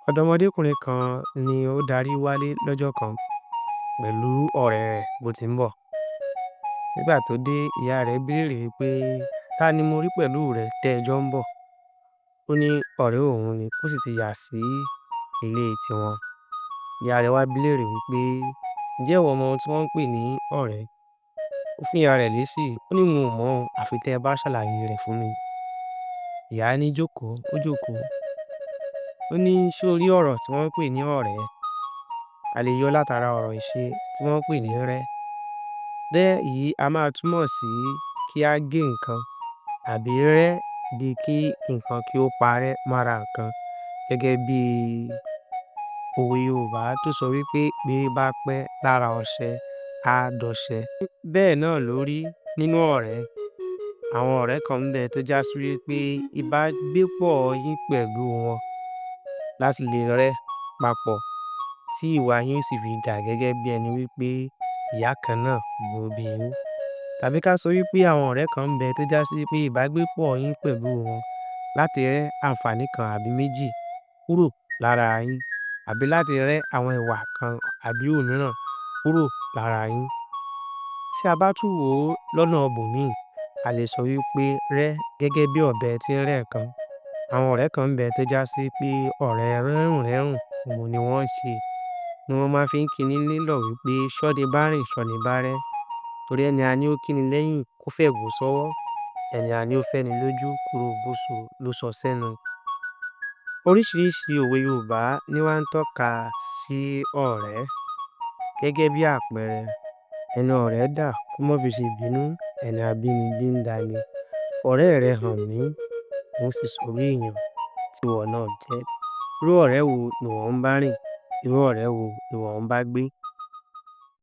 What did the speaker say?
Ọ̀dọ́mọdékùnrin kan ni ó darí wálé lọ́jọ́ kan pẹ̀lú ọ̀rẹ́ rẹ̀ bó ti ń bọ̀. Nígbà tó dé, ìyá rẹ̀ bi léèrè wí pé, "Ta ni mo rí pẹ̀lú rẹ tẹ́ ẹ jọ ń bọ̀?" Ó ní ọ̀rẹ́ òun ni, ó sì ti yà sí ilé tiwọn. Ìyá rẹ̀ wá bi léèrè wí pé, "Ǹjẹ́ ìwọ mọ ohun tí wọ́n ń pè ní ọ̀rẹ́?" Ó fún ìyá rẹ̀ lésì, ó ní, "N ò mọ̀ o, àfi tẹ́ ẹ bá ṣàlàyé rẹ̀ fún mi." Ìyá ní jókòó, ó jókòó. Ó ní, "Ṣé o rí ọ̀rọ̀ tí wọ́n ń pè ní ọ̀rẹ́? A lè yọ látara ọ̀rọ̀ ìṣe tí wọ́n ń pè ní rẹ́. Rẹ́ yìí a máa túmọ̀ sí kí á gé nǹkan àbí rẹ́ bí kí nǹkan kí ó parẹ́ mára nǹkan gẹ́gẹ́ bí òwe Yorùbá tó sọ wí pé b'eré bá pẹ́ lára ọṣẹ, á dọṣẹ." Bẹ́ẹ̀ náà ló rí nínú ọ̀rẹ́. Àwọn ọ̀rẹ́ kan ń bẹ tó já sí wí pé ìbágbépọ̀ yín pẹ̀lú wọn láti lè rẹ́ papọ̀ tí ìwà yín ó sì fi dà gẹ́gẹ́ bí ẹni wí pé ìyá kan náà ló bí yín. Tàbí ká sọ wí pé àwọn ọ̀rẹ́ kan ń bẹ tó já sí pé ìbágbépọ̀ yín pẹ̀lú wọn láti rẹ́ àǹfààní kan àbí méjì kúrò lára yín, àbí láti rẹ́ àwọn ìwà kan àbí òmíràn kúrò lára yín. Tí a bá tún wò ó lọ́nà ibòmíì, a lè sọ wí pé rẹ́ gẹ́gẹ́ bí ọ̀bẹ tí ń rẹ́ nǹkan. Àwọn ọ̀rẹ́ kan ń bẹ tó já sí pé ọ̀rẹ́ rẹ́rùn-rẹ́rùn òun ni wọ́n ń ṣe. Ni wọ́n máa fi ń kini nílọ̀ wí pé ṣọ́ni bá rìn, ṣọ́ni bá rẹ́. Torí ẹni a ní ó kíni lẹ́yìn kó fẹ̀gún sọ́wọ́, ẹni a ní ó fẹ́ni lójú kúròbóso ló sọ sẹ́nu. Oríṣiríṣi òwe Yorùbá ní wá ń tọ́ka sí ọ̀rẹ́. Gẹ́gẹ́ bí àpẹẹrẹ, ẹni ọ̀rẹ́ dà kó má fi ṣe ìbínú, ẹni abínibí ń dani. Ọ̀rẹ́ rẹ hàn mí, n ó sì sọ irú èèyàn tí ìwọ náà jẹ́. Irú ọ̀rẹ́ wo ni ìwọ ń bá rìn? Irú ọ̀rẹ́ wo ni ìwọ ń bá gbé?